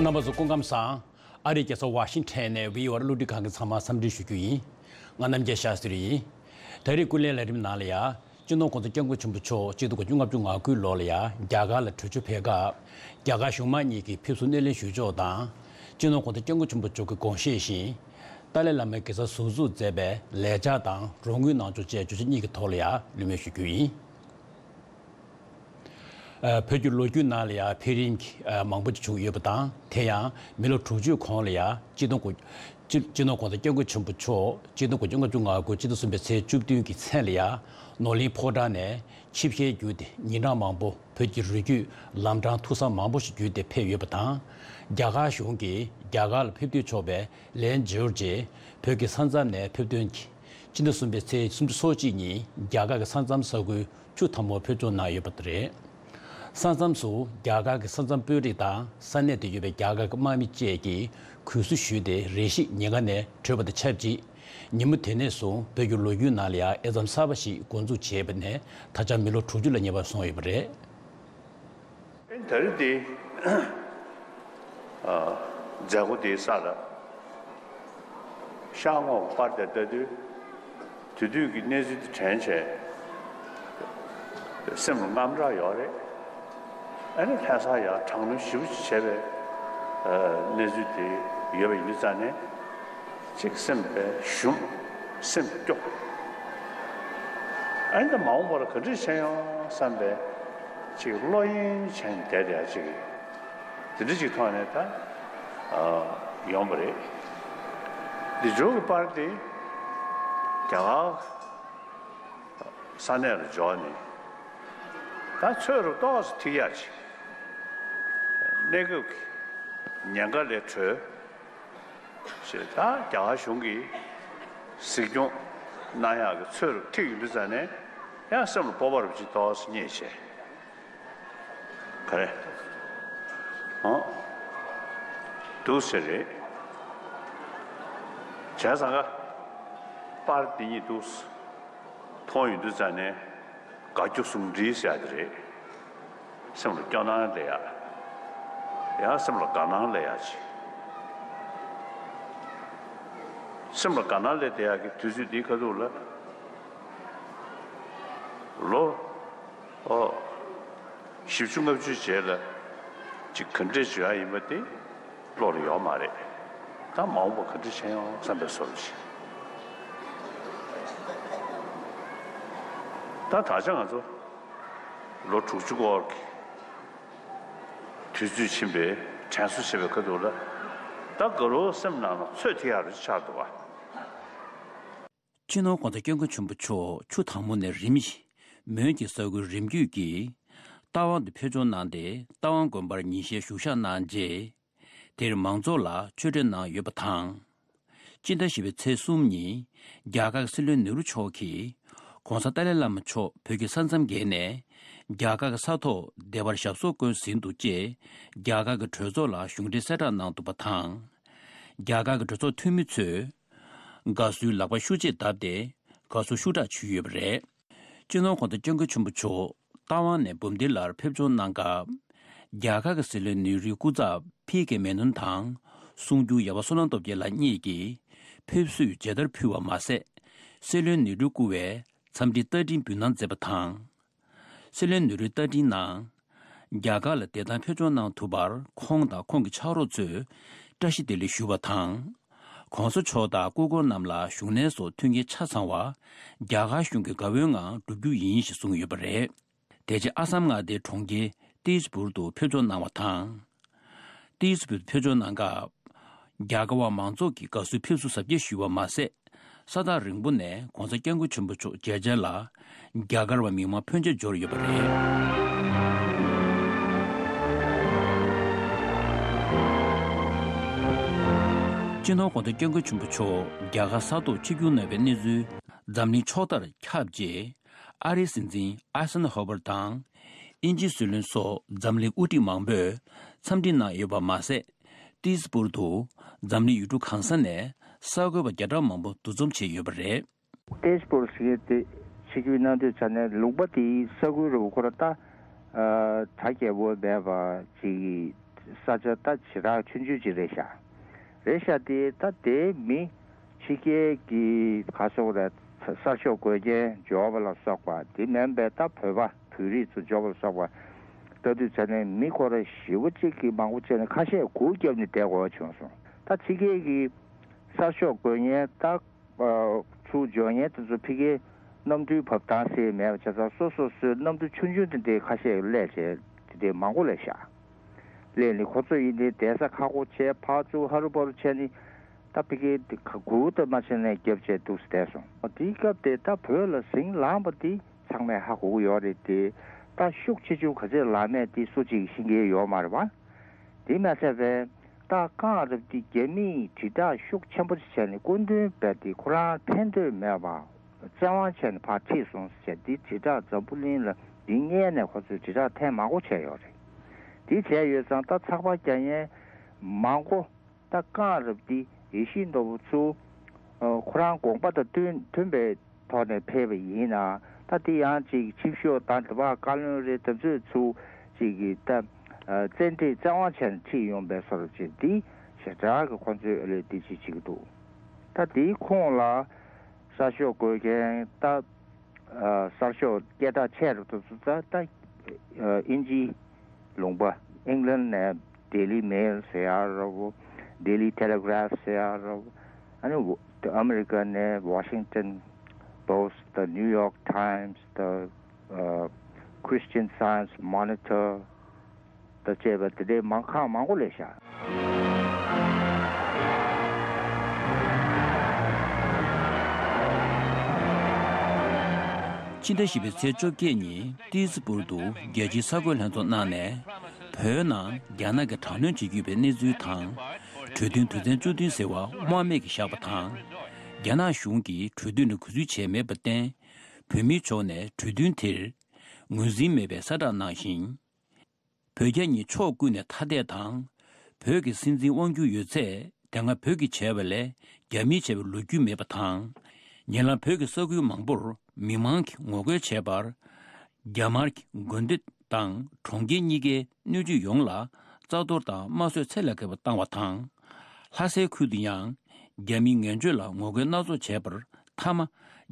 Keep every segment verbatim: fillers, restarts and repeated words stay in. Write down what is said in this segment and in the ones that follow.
རྣམ་པ་ཚོ་སྐུ་ཁམས་བཟང་། ཨ་རིའི་རྒྱལ་ས་ཝ་ཤིང་ཊོན་ནས་བྷི་ཨོ་ཨེ་གློག་འཕྲིན་ཁང་གི་ཚང་མར་འཚམས་འདྲི་ཞུ་རྒྱུ་ཡིན། ང་རྣམ་རྒྱལ་ཤཱ་སྟྲི་ཡིན། ད་རེས་སྐུ་ལས་ལས་རིམ་ནང་ལ་ཡ། སྤྱི་ནོར་༸གོང་ས་༸སྐྱབས་མགོན་ཆེན་པོ་མཆོག་གཅིག་སྟོང་དགུ་བརྒྱ་ལྔ་བཅུ་ང་དགུ་ལོ་ལ་ཡ་རྒྱ་གར་ལ་བྲོས་བྱོལ་ཕེབས་སྐབས། རྒྱ་གར་གཞུང་མང་གཉིས་ཀྱིས་ཕེབས་བསུ་སྣེ་ལེན་ཞུས་ཕྱོགས་དང་། སྤྱི་ནོར་༸གོང་ས་༸སྐྱབས་མགོན་ཆེན་པོ་མཆོག་གི་དགོངས་བཞེད་བཞིན། ཏཱ་ལའི་བླ་མའི་དགེ་རྩ་ཟུར་འཛུགས་མཛད་པའི་ལས་འཆར་དང་རོགས་དངུལ་གནང་ཕྱོགས་བཅས་བརྗོད་གཞི་གཉིས་ཀྱི་ཐོག་ལ་ཡ་གླེང་མོལ་ཞུ་རྒྱུ་ཡིན། ཨ། བོད་ཀྱི་ལོ་རྒྱུས་ནང་ལ་ཡང་འཕེལ་རིམ་གྱི་ཨ་མང་པོ་ཅིག་བྱུང་ཡོད་པ་དང་། དེ་ཡང་མི་ལོ་དྲུག་ཅུའི་གོང་ལ་ཡང་སྤྱི་ནོར་༸གོང་སྤྱི་སྤྱི་ནོར་༸གོང་ས་༸སྐྱབས་མགོན་ཆེན་པོ་མཆོག་སྤྱི་ལོ་ཆིག་སྟོང་དགུ་བརྒྱ་ལྔ་བཅུ་ང་དགུ་སྤྱི་ཟླ་གསུམ་པའི་ཚེས་བཅུ་བདུན་གྱི་མཚན་ལ་ཡང་ནོར་གླིང་ཕོ་བྲང་ནས་ཆིབས་ཞལ་བསྒྱུར་ཏེ་ཉིན་གྲངས་མང་པོ་བོད་ཀྱི་རི་རྒྱུད་ལམ་འཕྲང་ཐུགས་བསམ་མང་པོ་ཞིག་བརྒྱུད་དེ་ཕེབས་ཡོད་པ་དང་། རྒྱ་གར་གཞུང་གིས་རྒྱ་གར་ལ་ཕེབས་བསུར་ཕྱོགས་པའི་ལན་ཇོར་ཇི་བོད་ཀྱི་ས་མཚམས་ནས་ཕེབས་ཐོན་གྱིས། སྤྱི་ཟླ་གསུམ་པའི་ཚེས་སུམ་ཅུ་སོ་གཅིག་ཉིན་རྒྱ་གར་གྱི་ས་མཚམས་ས་ཁུལ་ཆུ་ཐང་མོར་ཕེབས་འབྱོར་གནང་ཡོད་པ་རེད། ས་མཚམས་སུ་རྒྱ་གར་གྱི་ས་མཚམས་དཔོན་རིགས་དང་ས་གནས་དེར་ཡོད་པའི་རྒྱ་གར་གྱི་དམག་མི་བཅས་ཀྱིས་གུས་བསུ་ཞུས་ཏེ་རེ་ཞིག་ཉེན་ཁ་ནས་གྲོལ་བ་དང་ཆབས་ཅིག་ཉིན་མོ་དེ་ནས་བཟུང་བོད་ཀྱི་ལོ་རྒྱུས་ནང་ལ་ཡང་དབྱེ་མཚམས་གསར་པ་ཞིག་འགོ་འཛུགས་བྱས་པ་ནས་ད་ཆ་མི་ལོ་དྲུག་ཅུ་ལ་ཉེ་བར་སོང་ཡོད་པ་རེད། ད་རེས་དེ། ཨ། མཛད་སྒོ་དེའི་ས་ལ་ཤར་ངོས་ཀྱི་པར་དེ་ལྟ་དུས། དེ་དུས་ཀྱི་གནས་ཚུལ་དེ་དྲན་བྱས། སེམས་ལ་དངངས་སྐྲག་ཡོད་རེད། ཨ་ནི་ལྷ་སར་ཡང་དྲག་གནོན་ཞེ་པོ་ཅིག་བྱས་པའི་གནས་ཚུལ་དེ་ཡོད་པ་ཡིན་དུས་ཙང་ནས། ཅིག་སེམས་དཔའ་ཞུམ། སེམས་སྐྱོ། ཨ་ནི་ད་མ་འོངས་པར་ག་འདྲ་བྱས་ཡོང་བསམ་པའི་ཅིག་བློ་གཡེང་བྱས་ནས་བསྡད་བསྡད་ཡ་ཅིག་དེ་འདྲ་ཅིག་ཐོག་ནས་ད་ཡོང་བ་རེད། འདི་ཇོ་གི་པར་དེ་རྒྱ་གར་ས་གནས་ལ་འབྱོར་ནས་ད་ཚོད་རུ་ཏོག་ཙམ་ཐིག་ཡ་ཅིག་གནས་སྐབས་ཀྱི་ཉེན་ཁ་ལས་གྲོལ། ཞེས་ད་རྒྱ་གར་གཞུང་གིས་གཟིགས་སྐྱོང་གནང་ཡག་གི་ཚོད་རུ་ཐིག་ཡོང་དུས་ཙང་ནས་ཡང་སེམས་ལ་སྤོབས་པ་རུ་ཅིག་ཏོག་ཙམ་རྙེད་བྱས། ག་རེ། ཨོ། འདུག་ཟེར་རེད། བྱས་ཙང་ཀ་པར་འདི་གཉིས་འདུག་མཐོང་ཡོང་དུས་ཙང་ནས་དགའ་སྐྱོ་ཟུང་འབྲེལ་ཟེར་ཡ་དེ་རེད། སེམས་ལ་སྐྱོ་སྣང་སླེབས་ཡ། ཡང་སེམས་ལ་དགའ་སྣང་སླེབས་ཡ་ཅིག་སེམས་ལ་དགའ་སྣང་སླེབས་བསྡད་ཡག་གི་དུས་ཚོད་འདིའི་ཁ་ཐུག་ལ། ལོ། ཨོ། བཞི་བཅུ་ལྔ་བཅུའི་རྗེས་ལ། ཅིག་ག་འདྲས་བྱེད་ཡ་ཡིན་པ་དེ། བློ་ལ་ཡོད་མ་རེད། ད་མ་འོངས་པ་ག་འདྲ་བྱས་ཡོང་བསམ་པའི་བཟོ་འདྲ་ཞིག་ད་ད་ཆ་ང་ཚོ་ལོ་དྲུག་ཅུ་སྐོར་གྱི་དུས་ཚོད་ཕྱིན་པའི་དྲན་གསོ་བྱེད་པའི་ཁ་ཐུག་ལ། ད་དགའ་རོགས་སེམས་ནང་ལ་ཚོད་ཐིག་ཡག་རུ་ཆགས་འདུག་བ། སྤྱི་ནོར་༸གོང་ས་༸སྐྱབས་མགོན་ཆེན་པོ་མཆོག་ཆུ་དྭངས་མོ་ནས་རིམ་བཞིན་མོན་གྱི་ས་ཁུལ་རིམ་བརྒྱུད་ཀྱིས་རྟ་དབང་དུ་ཕེབས་འབྱོར་གནང་སྟེ། རྟ་དབང་དགོན་པར་ཉིན་ཤས་བཞུགས་ཞག་གནང་རྗེས། དེར་མང་ཚོགས་ལ་ཆོས་འབྲེལ་གནང་ཡོད་པ་དང་། སྤྱི་ཟླ་བཞི་པའི་ཚེས་གསུམ་ཉིན་རྒྱ་གར་གྱི་སྲིད་བློན་ནེ་རུ་མཆོག་གིས་༸གོང་ས་ཏཱ་ལའི་བླ་མ་མཆོག་བོད་ཀྱི་ས་མཚམས་བརྒལ་ནས་རྒྱ་གར་གྱི་ས་ཐོག་བདེ་བར་ཞབས་སོར་བཀོད་ཟིན་འདུག་ཅེས་རྒྱ་གར་གྱི་གྲོས་ཚོགས་ལ་གཞུང་འབྲེལ་གསལ་བསྒྲགས་གནང་འདུག་པ་དང་། རྒྱ་གར་གྱི་གྲོས་ཚོགས་འཐུས་མི་ཚོས་དགའ་བསུའི་ལག་པ་ཤུགས་ཆེ་བརྡབས་ཏེ་དགའ་བསུ་ཤུགས་དྲག་ཞུས་ཡོད་པ་རེད། སྤྱི་ནོར་༸གོང་ས་༸སྐྱབས་མགོན་ཆེན་པོ་མཆོག་རྟ་དབང་ནས་འབུམ་སྡེ་ལར་ཕེབས་འབྱོར་གནང་སྐབས། རྒྱ་གར་གྱི་སྲིད་བློན་ནེ་རུའི་སྐུ་ཚབ་ཕི་ཀེ་མེ་ནོན་དང་། གསུང་སྒྱུར་ཡབ་བསོད་ནམས་སྟོབས་རྒྱལ་ལགས་གཉིས་ཀྱིས་ཕེབས་བསུའི་མཇལ་དར་ཕུལ་བ་མ་ཟད། སྲིད་བློན་ནེ་རུའི་བསྐུར་བའི་འཚམས་འདྲིའི་རྟ་མགྲིན་འབུལ་གནང་མཛད་པ་དང་། སྲིད་བློན་ནེ་རུའི་རྟ་མགྲིན་ནང་། རྒྱ་གར་ལ་བདེ་ཐང་ཕེབས་འབྱོར་གནང་ཐུབ་པར་ཁོང་དང་ཁོང་གི་ཕྱག་རོགས་ཚོས་བཀྲ་ཤིས་བདེ་ལེགས་ཞུ་བ་དང་། ༸གོང་ས་མཆོག་དང་སྐུ་འཁོར་རྣམས་ལ་བཞུགས་གནས་སོགས་མཐུན་རྐྱེན་ཆ་ཚང་བ་རྒྱ་གར་གཞུང་གི་དགའ་བོའི་ངང་བསྒྲུབ་རྒྱུ་ཡིན་ཞེས་གསུངས་ཡོད་པ་རེད། དེ་རྗེས་ཨ་སམ་མངའ་སྡེའི་གྲོང་ཁྱེར་ཏིས་པུར་དུ་ཕེབས་འབྱོར་གནང་བ་དང་། ཏིས་པུར་དུ་ཕེབས་འབྱོར་གནང་སྐབས། རྒྱ་གར་བ་མང་ཚོགས་ཀྱིས་དགའ་བསུའི་ཕེབས་བསུ་གཟབ་རྒྱས་ཞུས་པ་མ་ཟད། ས་ཐག་རིང་པོ་ནས་༸གོང་ས་༸སྐྱབས་མགོན་ཆེན་པོ་མཆོག་མཇལ་འཆར་ལ་རྒྱ་གར་བ་མི་མང་ཕོན་ཆེ་འབྱོར་ཡོད་པ་རེད། སྤྱི་ནོར་༸གོང་ས་༸སྐྱབས་མགོན་ཆེན་པོ་མཆོག་རྒྱ་གར་ས་ཐོག་ཆིབས་བསྒྱུར་གནང་བའི་གནས་ཚུལ་འཛམ་གླིང་ཕྱོགས་མཐར་ཁྱབ་རྗེས། ཨ་རིའི་སྲིད་འཛིན་ཨ་སན་ཧོ་བར་དང་། དབྱིན་ཇིའི་སྲིད་བློན་སོགས་འཛམ་གླིང་དབུ་ཁྲིད་མང་པོས་འཚམས་འདྲི་གནང་ཡོད་པ་མ་ཟད། ཏིས་པུར་དུ་འཛམ་གླིང་ཡུལ་གྲུ་གང་ས་ནས་གསར་འགོད་པ་བརྒྱ་ཕྲག་མང་པོ་འདུ་འཛོམས་བྱས་ཡོད་པ་རེད། ཏིས་པུར་ཟེར་མཁན་དེ་ཆིབས་བསྒྱུར་གནང་དུས་ཙ་ནས་ལུང་པ་དེའི་ས་ཁུལ་རུ་ཁོ་ར་ད་གྲ་རྒྱས་པོ་མེད་པ་ཅིག་ས་ཆ་ད་ཇེ་དྲག་ཆུང་ཆུང་ཅིག་རེད་ཤག་རེད་ཤག་དེ་ད་དེའི་མི་ཕྱི་རྒྱལ་གྱི་ག་སོག་ར་གསར་ཤོག་འགོད་མཁན་འབྱོར་བ་ལ་སོགས་པ་དེ་མིན་པའི་ད་བོད་པ་བོད་རིགས་ཚོ་འབྱོར་བ་ལ་སོགས་པ་ལྟ་དུས་ཙ་ནས་མི་ཁོ་ར་ཞེ་པོ་གཅིག་གིས་མང་པོ་བྱས་ནས་ཁ་ཤས་སྒུག་བརྒྱབ་ནས་བསྡད་དགོས་པ་བྱུང་སོང་། ད་ཕྱི་རྒྱལ་གྱི་གསར་ཤོག་འགོད་མཁན་ད་ཚུར་འབྱོར་མཁན་དེ་ཚོ་ཕ་གིའི་གནམ་གྲུའི་བབས་སྟངས་གསལ་མེད་པ་བྱས་ཙང་སོ་སོ་སོའི་གནམ་གྲུ་ཆུང་ཆུང་དེ་འདྲའི་ཁ་ཤས་སླེབས་བྱས་དེ་འདྲའི་མང་པོ་སླེབས་ཤག་སླེབས་ནས་ཁོ་ཚོ་ཡིན་དེ་བསྡད་ས་ཁག་པོ་བྱས་ཕར་ཚུར་ཧ་རུ་བ་རུ་བྱས་ནས་ད་ཕ་གིའི་དེ་ག་སྒུག་ད་མ་བྱས་ནས་རྒྱབ་བྱས་འདུག་སེ་བསྡད་སོང་། དེའི་སྐབས་དེ་ད་བོད་ལ་ཟིང་ལངས་པ་དེ་ཚང་མས་ཧ་གོ་གི་ཡོད་རེད་དེ། ད་ཤུགས་ཆེ་ཆུང་ག་ཚོད་ལངས་མེད་དེ་སུ་གཅིག་གིས་ཤེས་ཀྱི་ཡོད་མ་རེད་པ། དེ་མ་ཚད་པའི་ད་གངས་རབ་དེ་རྒྱ་མིས་དྲིལ་བསྒྲགས་ཤུགས་ཆེན་པོ་བྱས་ནས་སྐུ་མདུན་དཔེ་དེ་ཁོ་རང་ཕན་ཐོགས་མེད་པ་བཙན་དབང་བྱས་ནས་ཕར་ཁྲིད་སོང་ཟེར་དེ་དྲིལ་བསྒྲགས་འཛམ་བུ་གླིང་ལ་འདི་སྔས་ནས་ཁོ་ཚོས་དྲིལ་བསྒྲགས་ཐེངས་མང་པོ་བྱས་ཡོད་རེད། དེ་བྱས་ཡོད་ཙང་ད་ཚགས་པར་རྒྱག་མཁན་མང་པོ་ད་གངས་རབ་དེ་ཡེ་ཤེས་ནོར་བུ་ཚུར་ཁོ་རང་དགོངས་པ་དང་མཐུན་མཐུན་པའི་ཐོག་ནས་ཕེབས་པ་ཡིན་ན་ད་དེ་ཡང་ཅིག་ཆིབས་ཤོག་དང་དེ་བར་བཀའ་བློན་རེད་དེ་ཚོས་ཚུར་ཅིག་གི་ད་བཙན་ཁྲིད་བཙན་དབང་བྱས་ནས་ཁྲིད་ཡོང་པའི་བཟོ་འདྲ་ཅིག་འདི་ཞེ་དྲག་གི་ཁོང་ཚོས་ཨ་ལས་འདི་ཅིག་བྱེད་ཀྱི་འདུག་ད་དེའི་ཁོངས་ལ་གསར་ཤོག་འགོད་མཁན་ད་གསར་ཤོག་སྐད་གྲགས་ཆེ་རུ་དུ་ཚུད་ད་ད་དབྱིན་ཇི་ལུང་པ་ཨིང་ལན་ནས་Daily Mail ཟེར་ཡ་ར་བོ། Daily Telegraph ཟེར་ཡ་ར་བོ། ཨ་ནི་ཨ་མི་རི་ཀ་ནས་Washington Post དང་New York Times དང་Christian Science Monitor དང་བཅས་པ་དེ་འདྲའི་མང་ཁག་མང་པོ་སླེབས་ཤག་ཕྱི་ཟླ་བཞི་པའི་ཚེས་བཅོ་བརྒྱད་ཉིན་ཏི་སི་པུར་དུ་རྒྱལ་སྤྱིའི་གསར་འགོད་ལྷན་ཚོགས་གནང་ནས། བོད་ནང་རྒྱ་ནག་གིས་དྲག་གནོན་བྱེད་ཀྱི་ཡོད་པའི་གནས་ཚུལ་དང་། གྲོས་མཐུན་དོན་ཚན་བཅུ་བདུན་ཟེར་བ་དམག་མི་གིས་བཞག་པ་དང་། རྒྱ་ནག་གཞུང་གིས་གྲོས་མཐུན་ལ་གུས་བརྩི་བྱས་མེད་པར་བརྟེན། བོད་མིའི་ཕྱོགས་ནས་གྲོས་མཐུན་དེར་ངོས་འཛིན་མེད་པའི་གསལ་བསྒྲགས་གནང་ཞིང་། བོད་རྒྱ་གཉིས་ཕྱོགས་ཀུན་ནས་ཐ་དད་དང་། བོད་ཀྱི་སྲིད་འཛིན་དབང་སྒྱུར་ཡོད་ཚད་དེ་སྔ་བོད་ཀྱིས་བྱས་པ་ལས་རྒྱ་མིས་བྱས་པའི་ལོ་རྒྱུས་མེད་པ་དང་། ཉེ་ལམ་བོད་ཀྱི་ས་ཁུལ་མང་པོར་མི་མང་གིས་ངོ་རྒོལ་བྱས་པར། རྒྱ་དམར་གྱིས་དགོན་སྡེ་དང་གྲོང་ཁྱེར་གཉིས་ཀའི་སྣོད་བཅུད་ཡོངས་ལ་རྩ་གཏོར་དང་དམར་གསོད་ཚད་ལས་བརྒལ་བ་བཏང་བ་དང་། ལྷ་སའི་ཁུལ་དུ་ཡང་རྒྱ་མིའི་ངན་བྱུས་ལ་ངོ་རྒོལ་སྣ་ཚོགས་བྱས་པར་མཐའ་མ་རྒྱ་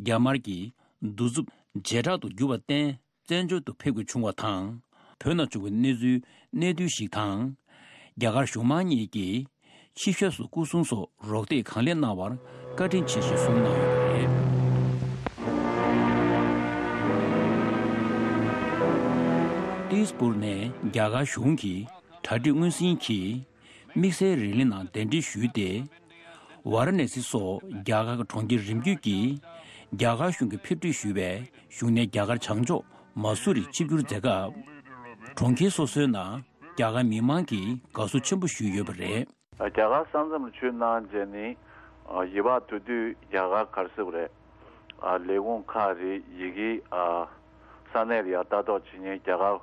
དམར་གྱིས་གདུག་རྩུབ་ཇེ་དྲག་ཏུ་གྱུར་བར་བརྟེན། བཙན་བྱོལ་དུ་ཕེབས་དགོས་བྱུང་བ་དང་། བོད་ནང་བྱུང་བའི་གནས་ཚུལ་གནད་བསྡུས་ཤིག་དང་། རྒྱ་གར་གཞུང་མང་གཉིས་ཀྱིས་ཆིབས་ཞབས་སུ་སྐུ་སྲུང་སོགས་རོགས་འདེགས་གང་ལེགས་གནང་བར་བཀའ་དྲིན་ཆེ་ཞེས་གསུངས་གནང་ཡོད་པ་རེད། ཏིས་པུར་ནས་རྒྱ་གར་གཞུང་གི་གྲ་སྒྲིག་དངོས་ཟིན་གྱིས། དམིགས་བསལ་རི་ལི་ནང་གདན་འདྲེན་ཞུས་ཏེ། ཝཱ་ར་ཎ་སི་སོགས་རྒྱ་གར་གྱི་གྲོང་ཁྱེར་རིམ་བརྒྱུད་ཀྱིས་རྒྱ་གར་གཞུང་གིས་ཕེབས་སྒྲིག་ཞུས་པའི་བཞུགས་གནས་རྒྱ་གར་བྱང་ཕྱོགས་མ་སུ་རི་ཆིབས་བསྒྱུར་མཛད་སྐབས། གྲོང་ཁྱེར་སོ་སོའི་ནང་རྒྱ་གར་མི་མང་གིས་དགའ་བསུ་ཆེན་པོ་ཞུས་ཡོད་པ་རེད། རྒྱ་གར་ས་མཚམས་ལ་ཆུ་གནང་བྱས་ནས་ཡིད་བག་ཐུག་དུས་རྒྱ་གར་ག་རེ་ཟེར་དགོས་རེད། ལས་ཁུངས་ཁག་རེད་ཡི་གེ་ས་གནས་ལ་ཡང་ལྟ་རྟོག་བྱེད་མཁན་རྒྱ་གར།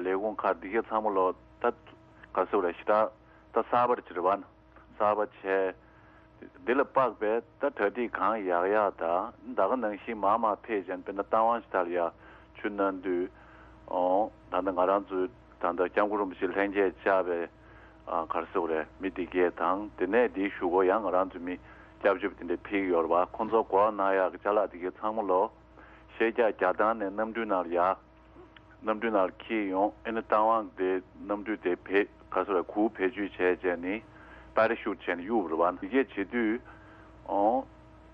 ལས་ཁུངས་ཁག་འདི་གའི་ཚང་མ་ལོ་ད་ག་ཟེར་བ་རེད་ཞེ་དྲག་ད་གསར་པར་གྱུར་པ་ན་གསར་པ་བྱས། འདི་ལ་དཔག་པའི་ད་གྲ་སྒྲིག་གང་ཡག་ཡག་དང་ད་ག་ནང་བཞིན་མར་མར་ཕེབས་བྱས་ན་དཔེར་ན་རྟ་དབང་ཞིག་ད་ལ་ཡ་ཆུ་གནང་དུས། ཨོ་ད་ལྟ་ང་རང་ཚོའི་ད་ལྟ་སྐྱབས་མགོན་རིན་པོ་ཆེ་ལྷན་རྒྱས་བཅར་བའི་ག་རེ་ཟེར་དགོས་རེད་མི་འདི་གས་དང་དེ་ནས་འདིའི་གཞུག་གུ་ཡང་ང་རང་ཚོའི་མི་སྐྱབས་བཅོལ་བ་དེ་འདྲས་ཕེབས་ཀྱི་ཡོད་རེད་པ། ཁོང་ཚོ་གོ་བ་གནང་ཡག་གི་ཅ་ལག་འདི་གས་ཚང་མ་ལོ། ཤེལ་རྒྱག་རྒྱག་སྟངས་ནས་གནམ་གྲུའི་ནང་ལ་ཡ། གནམ་གྲུའི་ནང་ལ་འཁྱེར་ཡོང་ཨེ་ནི་རྟ་དབང་དེ་གནམ་གྲུ་དེ་བེད་ག་ཚོད་རེད་གུར་བེད་སྤྱོད་བྱས་བྱས་ནི་པ་ར་ཤུཊ་བྱས་ནས་གཡུག་པ་རེད་པ། འདི་གས་བྱེད་དུས་ཨོ་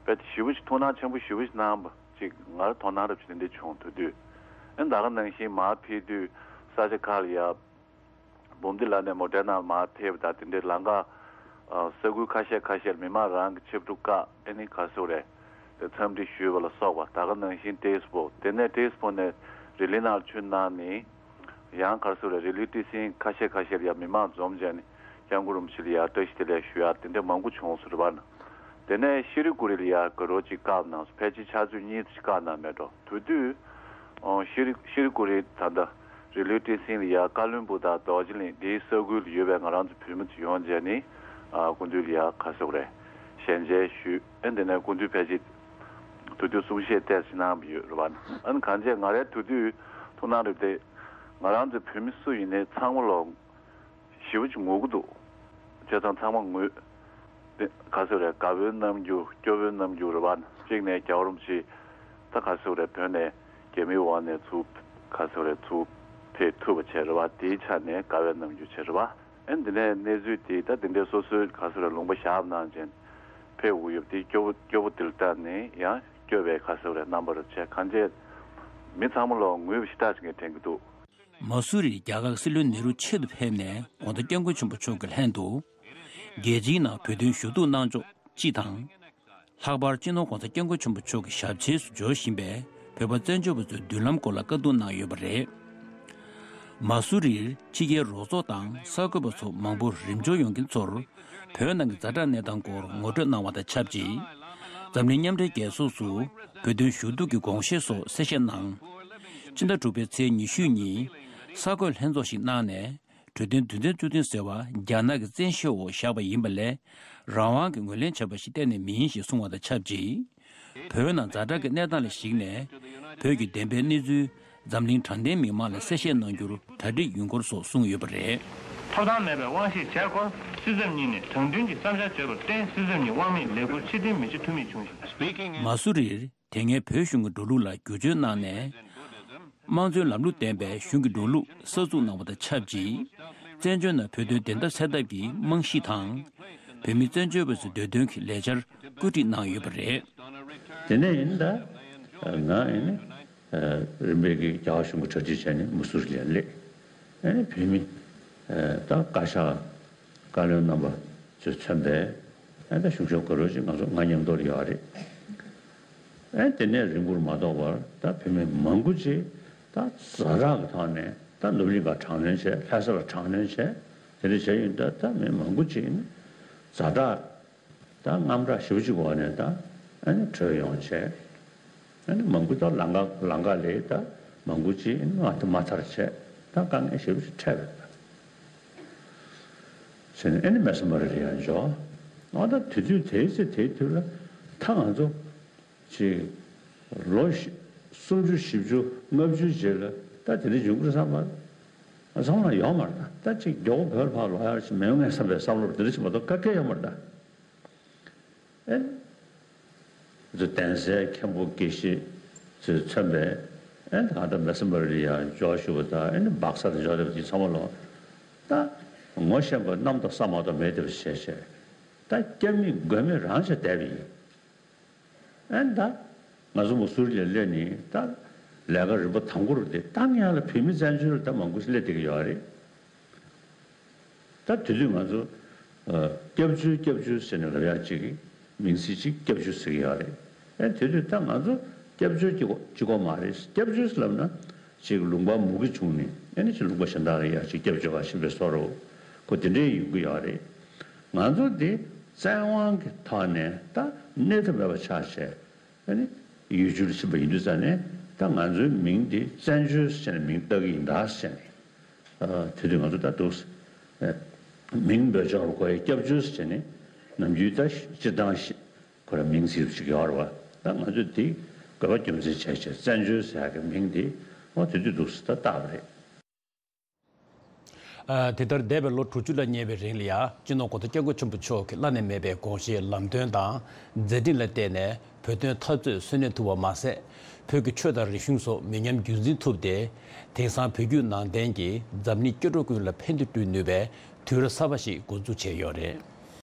དཔེ་ཞེ་པོ་ཞིག་ཐུགས་སྣང་ཆེན་པོ་ཞེ་པོ་ཞིག་གནང་བ་ཅིག་ང་རང་དོ་སྣང་རབ་ཅིག་དེ་འདྲ་བྱུང་། དེ་དུས་ཨེ་ད་ག་ནང་བཞིན་མར་ཕེབས་དུས་ས་ཆ་ཁག་ལ་ཡ། འབུམ་སྡེ་ལ་ནས་མོ་ཊའི་ནང་མར་ཕེབས་པ་དང་དེ་འདྲའི་ལམ་ཁ། ས་ཁུལ་ཁ་ཤས་ཁ་ཤས་ལ་མི་མང་རང་གི་ཆིབས་སྒྲུབ་བཀག་ཨེ་ནི་ག་རེ་ཟེར་དགོས་རེད། འཚམས་འདྲི་ཞུས་པ་ལ་སོགས་པ་ད་ག་ནང་བཞིན་ཏེས་པོ་དེ་ནས་ཏེས་པོ་ནས་རི་ལི་ནང་ལ་ཆུ་གནང་ནས། ཡང་ག་རེ་ཟེར་དགོས་རེད་རི་ལི་ཏི་སིང་ཁ་ཤས་ཁ་ཤས་ལ་ཡང་མི་མང་འཛོམས་བྱས་ནས་སྐྱབས་མགོན་རིན་པོ་ཆེ་ལ་ཡང་བཀྲ་ཤིས་བདེ་ལེགས་ཞུ་ཡག་དེ་འདྲ་མང་པོ་བྱུང་སོང་རེད་པ། དེ་ནས་ཤི་རི་ཀུ་རི་ལ་ཡང་དགའ་རོགས་ཅིག་བཀག་གནང་སོང་། ཕལ་ཆེར་ཆུ་ཚོད་གཉིས་ཙམ་ཞིག་བཀག་གནང་མེད་འགྲོ། དེ་དུས། ཤི་རི་ཤི་རི་ཀུ་རི་ད་ལྟ་རི་ལུའི་ཏི་སིང་ལ་ཡ་ཀ་ལོན་སྦུག་དང་རྡོ་རྗེ་གླིང་འདིའི་ས་ཁུལ་ལ་ཡོད་པའི་ང་རང་ཚོ་བོད་མི་ཚོ་ཡོང་བྱས་ནས་སྐུ་མདུན་ལ་ཡ་ག་ཟེར་དགོས་རེད་ཞལ་མཇལ་ཞུས། ཨ་འདི་ནས་སྐུ་མདུན་ཕལ་ཆེར་དུས་དུས་གསུང་བཤད་ཏོག་ཙམ་གནང་བ་ཡོད་རེད་པ། ཨ་ནི་གང་བྱས་ང་རའི་དུས་དུས་ཐུགས་སྣང་རེད་དེ་ང་རང་ཚོ་བོད་མི་སུ་ཡིན་ནའི་ཚང་མ་ལོ། ཞེ་པོ་ཅིག་ངུ་གི་འདུག་བྱས་ཙང་ཚང་མ་ངུས། དེ་ག་ཟེར་རེད། དགའ་བོའི་རྣམ་འགྱུར། སྐྱོ་བོའི་རྣམ་འགྱུར་རེད་པ། གཅིག་ནས་རྒྱལ་བ་རིན་པོ་ཆེ་ད་ག་ཟེར་རེད། བོད་ནས་རྒྱ་མིའི་འོག་ནས་ཚུར་ག་ཟེར་རེད། ཚུར་ཕེབས་ཐུབ་པ་བྱས་རེད་པ། དེའི་ཆ་ནས་དགའ་བའི་རྣམ་འགྱུར་བྱས་རེད་པ། ཨེ་འདི་ནས་གནས་ཚུལ་དེ་ད་དེ་འདྲའི་སོ་སོའི་ག་ཟེར་རེད། ལུང་པ་བཞག་གནང་བྱས་ཕེབས་དགོས་ཡོད་པ་དེ། སྐྱོ་བོ་སྐྱོ་བོ་དེ་ལ་ལྟ་ནས་ཡང་སྐྱོ་བའི་ག་ཟེར་རེད། རྣམ་པར་བྱས། གང་བྱས་མི་ཚང་མ་ལོག་ངུས་པ་ཞེ་དྲག་ཅིག་ངས་དྲན་གྱི་འདུག་མ་སུ་རིར་རྒྱ་གར་སྲིད་བློན་ནེ་རུ་ཆེད་དུ་ཕེབས་ནས་༸གོང་ས་༸སྐྱབས་མགོན་ཆེན་པོ་མཆོག་གི་ལྷན་དུ། རྒྱལ་སྤྱིའི་ནང་བོད་དོན་ཞུ་གཏུག་གནང་ཕྱོགས་སྤྱི་དང་། ལྷག་པར་སྤྱི་ནོར་༸གོང་ས་༸སྐྱབས་མགོན་ཆེན་པོ་མཆོག་གི་ཞབས་ཕྱི་སུ་འབྱོར་བཞིན་པའི་བོད་པ་བཙན་བྱོལ་བ་ཚོའི་མདུན་ལམ་སྐོར་ལ་བཀའ་བསྡུར་གནང་ཡོད་པ་རེད། མ་སུ་རིར་ཕྱི་རྒྱལ་རོགས་ཚོགས་དང་གསར་འགོད་པ་ཚོ་མང་པོ་རིམ་འབྱོར་ཡོང་མཁན་ཚོར། བོད་ནང་གི་ཛ་དྲག་གནས་སྟངས་སྐོར་ངོ་སྤྲོད་གནང་བ་དང་ཆབས་ཅིག་འཛམ་གླིང་མཉམ་འབྲེལ་རྒྱལ་ཚོགས་སུ་བོད་དོན་ཞུ་གཏུག་གི་དགོངས་བཞེས་སོགས་གསལ་བཤད་གནང་། སྤྱི་ཟླ་དྲུག་པའི་ཚེས་ཉི་ཤུ་ཉིན་གསར་འགོད་ལྷན་ཚོགས་ཤིག་གནང་ནས། གྲོས་མཐུན་དོན་ཚན་བཅུ་བདུན་ཟེར་བ་རྒྱ་ནག་གི་བཙན་ཤེད་འོག་བཞག་པ་ཡིན་པ་ལས། རང་དབང་གིས་ངོས་ལེན་བྱས་པ་ཞིག་གཏན་ནས་མིན་ཞེས་གསུངས་བ་དང་ཆབས་ཅིག་བོད་ནང་ཛ་དྲག་གི་གནས་སྟངས་ལ་གཞིགས་ནས། བོད་ཀྱི་བདེན་པའི་གནས་ཚུལ་འཛམ་གླིང་དྲང་བདེན་མི་མང་ལ་གསལ་བཤད་གནང་རྒྱུར་གྲ་སྒྲིག་ཡོད་སྐོར་སོགས་གསུངས་ཡོད་པ་རེད། ཐོབ་ཐང་མེད་པའི་དབང་ཤེད་བྱས་སྐོར། སྲིད་འཛིན་གཉིས་ནས་དྲང་བདེན་གྱི་བསམ་འཆར་བརྗོད་པར་བརྟེན། སྲིད་འཛིན་གཉིས་དབང་མེད་ལས་འཁུར་ཕྱིར་འཐེན་མི་བྱེད་ཐུབ་མིན་བྱུང་ཞིང་། མ་སུ་རིར་དེ་སྔའི་བོད་གཞུང་གི་འགྲོ་ལུགས་ལ་བསྒྱུར་བཅོས་གནང་ནས། དམངས་གཙོའི་ལམ་ལུགས་ལྡན་པའི་གཞུང་གི་འགྲོ་ལུགས་གསར་འཛུགས་གནང་བ་དང་ཆབས་ཅིག་བཙན་བྱོལ་ནང་བོད་དོན་བདེན་མཐའ་གསལ་ཐབས་ཀྱི་རྨང་གཞི་དང་། བོད་མི་བཙན་བྱོལ་བ་ཚོའི་འདོད་དོན་གྱི་ལས་འཆར་བཀོད་སྒྲིག་གནང་ཡོད་པ་རེད། དེ་ནས་ཡིན་ད། ང་ཡིན། རིམ་པས་ཀྱི་རྒྱ་གར་གཞུང་གི་གྲ་སྒྲིག་བྱས་ནས་མ་སུ་རི་ལ་སླེབས། ཨ་ནི་བོད་མི་ད་བཀའ་ཤག་བཀའ་བློན་རྣམ་པ་ཚོས་མཚོན་པའི་ཨ་ད་གཞུང་ཕྱོགས་དགའ་རོགས་ཅིག་ང་ཚོ་ང་མཉམ་དུ་ཡོད་རེད། ཨ་དེ་ནས་རིང་པོར་མ་ཐོགས་པར་ད་བོད་མི་མང་པོ་ཅིག་ད་ཛ་དྲག་གི་ཐོག་ནས་ད་ནུབ་གླིང་ག་དྲག་གནོན་བྱས། ལྷ་ས་ལ་དྲག་གནོན་བྱས། དེ་འདྲ་བྱས་ཡོད། ད་ད་མི་མང་པོ་ཅིག་ནི་ཛ་དྲག་ད་དངངས་སྐྲག་ཞེ་པོ་ཅིག་འོག་ནས་ད་ཨ་ནི་བྲོས་ཡོང་བྱས། ཨ་ནི་མང་པོ་ད་ལམ་ཁ་ལམ་ཁ་ལས་ད་མང་པོ་ཅིག་ཨ་ནི་མ་ཐར་བྱས། ད་དཀའ་ངལ་ཞེ་པོ་ཅིག་འཕྲད་པ་རེད། བྱས་ནས་ཨ་ནི་མེ་སི་མ་རི་ལ་ཡར་འབྱོར། ཨ་ད་དུས་ཚོད་དེའི་ཚེ་དེའི་དུས་ལ་ད་ང་ཚོ་ཅིག་ལོ་བཞི་སུམ་ཅུ་བཞི་བཅུ་ལྔ་བཅུའི་རྗེས་ལ་ད་དེ་འདྲ་འབྱུང་གི་རེད་བསམ་པ་བསམ་བློ་ཡོད་མ་རེད། ད་ད་ཅིག་མགྱོགས་པོ་བོད་ལ་ཕར་ལོག་ཡག་ཅིག་མི་ཡོང་ངས་བསམ་པའི་བསམ་བློ་འདི་འདྲ་ཅིག་མ་གཏོགས་ག་གེ་ཡོད་མ་རེད་ད། ཨེ། ཚོ་གདན་སའི་མཁན་པོ་དགེ་བཤེས་ཚོས་མཚོན་པའི་ཨེ་ད་ལྟ་མེ་སི་མ་རི་ལ་ཡར་འབྱོར་བཞུགས་པ་དང་། ཨེ་ནི་སྦག་སར་འབྱོར་བསྡད་པ་དེ་ཚང་མ་ལོ་ད་ངོ་ཤེས་པ་གནམ་དང་ས་མ་གཏོགས་མེད་བསྡད་པ་བྱས་བྱས། ད་སྐྱབས་མེད་མགོན་མེད་རང་བྱས་བསྡད་པ་ཡིན། ཨེ་ད་ང་ཚོ་མ་སུ་རི་ལ་སླེབས་ནས་ད་ལས་ཀ་རིམ་པ་དང་པོ་རུ་དེ་ད་ངེད་ལ་བོད་མི་བཙན་བྱོལ་ལ་ད་མང་པོ་ཞིག་སླེབས་བསྡད་ཀྱི་ཡོད་རེད། ད་དེ་དུས་ང་ཚོ་ཨ་སྐྱབས་བཅོལ་སྐྱབས་བཅོལ་ཟེར་ནས་ལབ་ཡག་ཅིག་མིང་ཚིག་ཅིག་སྐྱབས་བཅོལ་ཟེར་གྱི་ཡོད་རེད། ཨེ་དེ་དུས་ད་ང་ཚོ་སྐྱབས་བཅོལ་གྱི་གཅིག་པོ་མ་རེད། སྐྱབས་བཅོལ་ལབ་ན་ཅིག་ལུང་པ་མུ་གེ་བྱུང་ནས་ཨེ་ནི་ཅིག་ལུང་པ་གཞན་དག་ལ་ཡར་ཅིག་སྐྱབས་བཅོལ་ག་ཕྱིན་པའི་བཟོ་འདྲ་པོ་དེ་འདྲའི་ཡོང་གི་ཡོད་རེད། ང་ཚོ་འདི་བཙན་དབང་གི་ཐོག་ནས་ད་གནས་ཐབས་མེད་པ་ཆགས་བྱས། ཨ་ནི་ཡུལ་གྲུ་ལ་ཕྱིན་པ་ཡིན་དུས་ཙང་ནས་ད་ང་ཚོའི་མིང་འདི་བཙན་བྱོལ་ཟེར་ནས་མིང་བཏགས་ཀྱི་ཡིན་ད་ཟེར་ནས། ཨ་དེ་དུས་ང་ཚོ་ད་འདུག་ཨ་མིང་འབོད་ཆོག་པ་ཁོ་ཡི་སྐྱབས་བཅོལ་ཟེར་ནས་ནམ་རྒྱུན་ད་སྤྱིར་བཏང་ཞིག་ཁོ་ར་མིང་ཟེར་ཞིག་ཡོད་རེད་བ། ད་ང་ཚོས་དེ་དགོས་པ་རྒྱུ་མཚན་བྱས་བྱས་བཙན་བྱོལ་ཟེར་ཡག་གི་མིང་འདི་འོ་དེ་དུས་འདུག་སེ་ད་བཏགས་པ་རེད། ཨ་དེ་ལྟར་འདས་པའི་ལོ་དྲུག་ཅུ་ལ་ཉེ་བའི་རིང་ལ་ཡང་སྤྱི་ནོར་༸གོང་ས་༸སྐྱབས་མགོན་ཆེན་པོ་མཆོག་གི་བླ་ན་མེད་པའི་དགོངས་བཞེད་ལམ་སྟོན་དང་མཛད་འཕྲིན་ལ་བརྟེན་ནས་བོད་དོན་འཐབ་རྩོད་སོན་ལེན་ཐུབ་པ་མ་ཟད། བོད་ཀྱི་ཆོས་དང་རིག་གཞུང་སོགས་མི་ཉམས་རྒྱུན་འཛིན་ཐུབ་སྟེ། དེང་སང་བོད་བརྒྱུད་ནང་བསྟན་གྱིས་འཛམ་གླིང་སྐྱེ་འགྲོ་ཀུན་ལ་ཕན་བདེ་བསྐྲུན་ནུས་པའི་དུས་རབས་གསར་པ་ཞིག་འགོ་འཛུགས་བྱས་ཡོད་རེད།